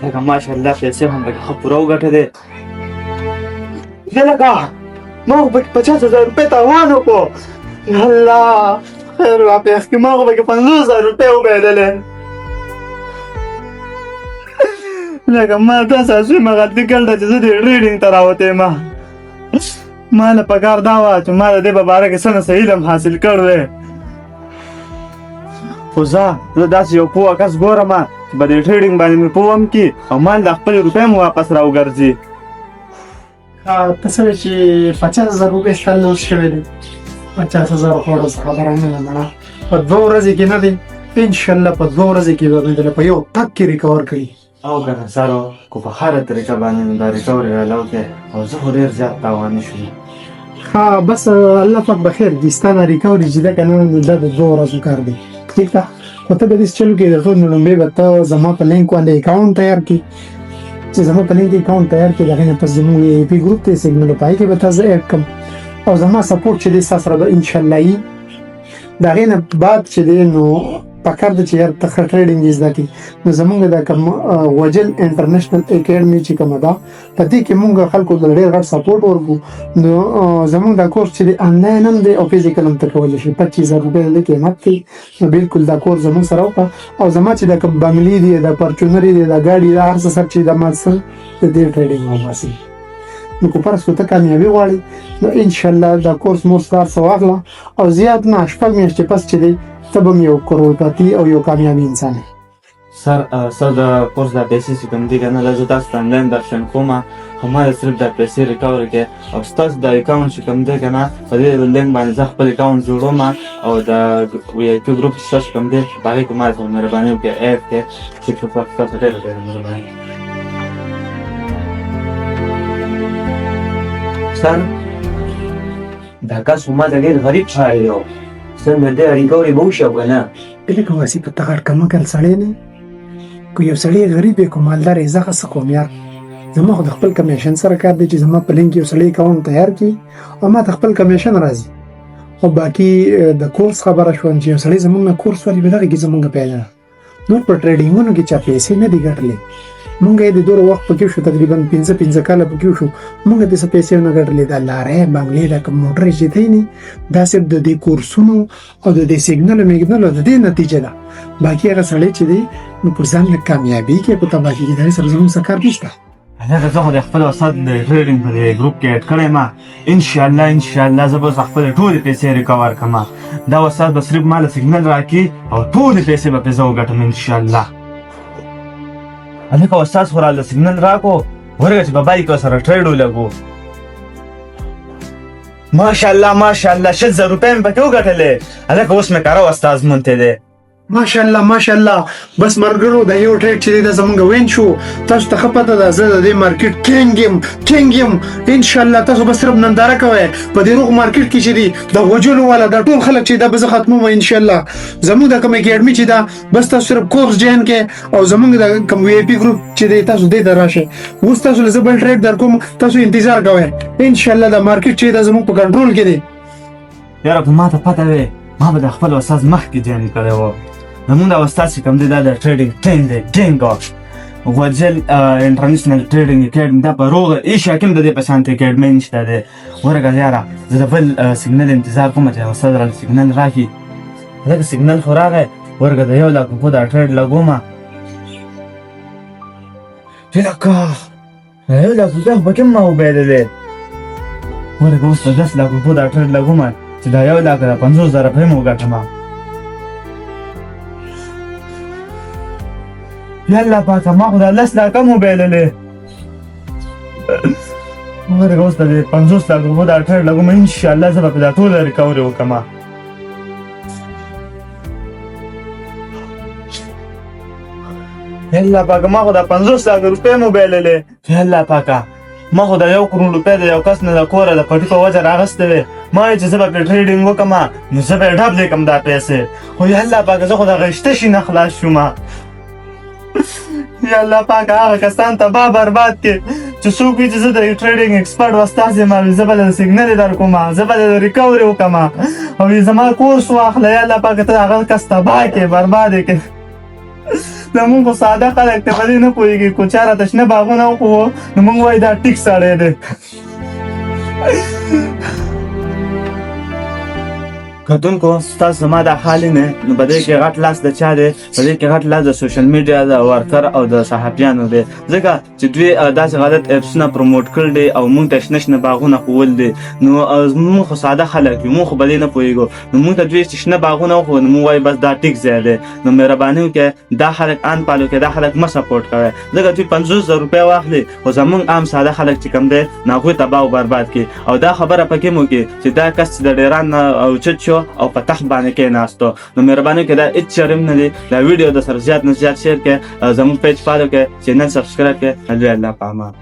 لکه ماشاءالله پیسې هم پکې ښه پوره وګټلې. لکه ما خو پکې 50,000 روپۍ تاوان وکړو. یا الله خیر راپېښ کړي، ما خو پکې 50,000 روپۍ وبایللې. لکه ما داسې عظیمه غلطي کړې ده چې زه دې ټریډینګ ته راوتی یم. ما له پکار دا وه چې ما د دې په باره کې څه نه څه علم حاصل کړی وی. خو زه داسې یو پوه کس ګورم چې په دې ټریډینګ باندې مې پوه هم کړي او مال د خپلې روپۍ مو واپس راوګرځي. ته څه وایې چې 50,000 روپۍ ستا لوس شوی دی؟ 50,000 خو ورځ خبره نه ده مړه، په دوه ورځې کې نه دی، انشاءالله په دوه ورځې کې به مې درله په یو تک کې ریکور کړي. او که نه سر کو په هره طریقه باندې مې دا ریکوري راله وکړې او زه خو ډېر زیات تاواني شوم. ښه بس الله پاک به خیر کړي، ستا دا ریکوري چې ده که نه دا د دوو ورځو کار دی، ټیک ده. خو ته به داسې چل وکړې، د ټولو نه لومړی به ته زما په لینک باندې اکاونټ تیار کړې، چې زما په لینک اکاونټ تیار کړې د هغې نه پس زموږ وي آی پي ګروپ دی سیګنلو، په هغې کې به تا زه اډ کړم او زما سپورټ چې دی ستا سره به انشاءالله وي. د هغې نه بعد چې دی نو پکار ده چې یار ته ښه ټریډینګ یې زده کړې. نو زمونږ د کوم وجل انټرنیشنل اکیډمي چې کومه ده، په دې کې مونږ خلکو ته ډېر غټ سپورټ ورکو. نو زمونږ دا کورس چې دی انلاین هم دی او فزیکل هم ته کولی شې، 25,000 روپۍ د دې قیمت دی. نو بالکل دا کورس زمونږ سره وکړه او زما چې دا کوم بنګلې دي، دا پرچونرې دي، دا ګاډي، دا هر څه سر چې دا ما سر د دې ټریډینګ وباسي. نو که فرض کو ته کامیابي غواړې نو انشاءالله دا کورس مور ستا هر څه واخله او زیات نه شپږ میاشتې پس چې دی ته به هم یو کروړپتی او یو کامیابي انسان یې. سر سر د کورس دا پیسې چې کوم دي که نه، دا زه تاسو ته انلاین درشن کوم، خو ما صرف دا پیسې ریکور کړې او ستاسو دا اکاونټ چې کوم دی که نه، په دې لینک باندې زه خپل اکاونټ جوړوم او د وي آی پي ګروپ چې ستاسو کوم دی په هغې کې ما سره مهرباني وکړئ اډ کړئ. چې تاسو ډېره ډېره مهرباني. سر دا کس خو ماته ډېر غریب ښکاري دی، څنګه دی ریکوري به وشي او که نه؟ لکه واسي په تغړ کمکل سړی نه، که یو سړی غریب یې که مالدار یې، زه څه کوم یار، زما خو د خپل کمیشن سره کار دی چې زما په لینک یو سړی اکاونټ تیار کړي او ما ته خپل کمیشن راځي. او باقي د کورس خبره شوه چې یو سړی زمونږ نه کورس ولې په دغه کې زمونږ پیدا نور په ټریډینګونو کې چا پیسې نه دي ګټلې. مونږ یې د دوره وخت پکې شو، تقریبا پنځه پنځه کاله پکې شو، مونږ د څه پیسې نه ګټلې. دا لارې بنګلې دا کوم موټر چې دی نه، دا صرف د دې کورسونو او د دې سیګنلو میګنلو د دې نتیجه ده. باقي هغه سړی چې دی نو پر ځان له کامیابي کې په تباهي کې دی سره زموږ څه کار نشته. هلکه زه خو د خپل استاد د ټریډینګ په دې ګروپ کې اډ کړی ما، انشاءالله انشاءالله زه به اوس خپلې ټولې پیسې ریکور کړم. دا استاد به صرف ما له سیګنل راکړي او ټولې پیسې به پرې زه وګټم انشاءالله. هلکه استاد خو راله سیګنل راکړو، ورغه چې په بای کې ورسره ټریډ ولګو. ماشاءالله ماشاءالله 20,000 روپۍ مې پکې وګټلې. هلکه اوس مې کره استاد مونته دی. ماشاءالله ماشاءالله. بس مرګرو دا یو ټریډ چې دی دا زمونږ وین شو. تاسو ته ښه پته ده زه د دې مارکیټ کینګ یم، کینګ یم. انشاءالله تاسو به صرف ننداره کوئ په دې روغ مارکیټ کې چې دی د وجلو والا دا ټول خلک چې دا به زه ختموم انشاءالله. زمونږ د کوم اکیډمي چې ده بس تاسو صرف کورس جوین کړئ او زمونږ د کوم وی آی پي ګروپ چې دی تاسو دې ته راشئ. اوس تاسو له زه بل ټریډ درکوم، تاسو انتظار کوئ انشاءالله. دا مارکیټ چې دا زمونږ په کنټرول کې دی. یاره که ما ته پته وی ما به د خپل استاد مخکې جوین کړی و. زمونږ دا استاد چې کوم دی دا د ټریډینګ ټینګ دی، ټینګ غوجل انټرنیشنل ټریډینګ اکیډمي دا په روغه ایشیا کې هم د دې په شان اکیډمي نشته دی. ورګه یاره زه د بل سیګنل انتظار کوم چې استاد راله سیګنل راکړي. ځکه سیګنل خو راغی، ورګه د 1 لک روپو دا ټریډ لګوم. لکه 1 لک روپۍ خو پکې ما وبایللې. ورګه اوس په 10 لک روپو دا ټریډ لګوم چې دا 1 لک دا 50,000 روپۍ مې وګټم. یا الله پاکه ما خو دا 10 لکه هم وبایللې. ورګه اوس د دې 50 لک روپو دا ټریډ لګوم، انشاءالله زه به پرې دا ټوله ریکوري وکړم. الله پاکه ما خو دا 50 لک روپۍ مو بایللې. الله پاکه ما خو دا 1 کروڑ روپۍ د یو کس نه د کوره د پټي په وجه راغستې وې. ما ویل چې زه به پرې ټریډینګ وکړم نو زه به یې ډبلې کړم دا پیسې، خو یا الله پاکه زه خو د غشته شي نه خلاص شوم. یا الله پاکه هغه کسان تباه برباد کړې چې څوک وي چې زه د ټریډینګ ایکسپرټ استاد یم، زه به د سیګنل درکوم، زه به د ریکوري وکړم او زما کورس واخله. یا الله پاکه ته هغه کس تباه کړې برباد یې کړې. زمونږ خو ساده خلک ته په دې نه پوهېږي، کو چا راته شنه باغونه وښوو نو مونږ وایي دا ټیک سړی دی. کتونکو، ستاسو زما دا حال نه، نو په دې کې غټ لاس د چا دی؟ په دې کې غټ لاس د سوشل میډیا د ورکر او د صحافیانو دی، ځکه چې دوی داسې غلط اپسونه پروموټ کړل دي او مونږ ته شنه شنه باغونه ښوول دي. نو مونږ خو ساده خلک یو، مونږ خو به دې نه پوهېږو، نو مونږ ته دوی چې شنه باغونه وښوول نو مونږ وایو بس دا ټیک ځای دی. نو مهرباني وکړئ، دا خلک ان پالو کې دا خلک مه سپورټ کوئ، ځکه دوی 50,000 روپۍ واخلي خو زمونږ عام ساده خلک چې کوم دی نو هغوی تباه او برباد کړي. او دا خبره پکې مو کې چې دا کس چې د ډیران نه اوچت شو او په تخت باندې کېناستو. نو مهرباني وکړئ، دا هېڅ چرم نه دی. دا ویډیو د سره زیات نه زیات شیر کړئ، زموږ پیج فالو کړئ، چینل سبسکرایب کړئ. لوی الله په امان.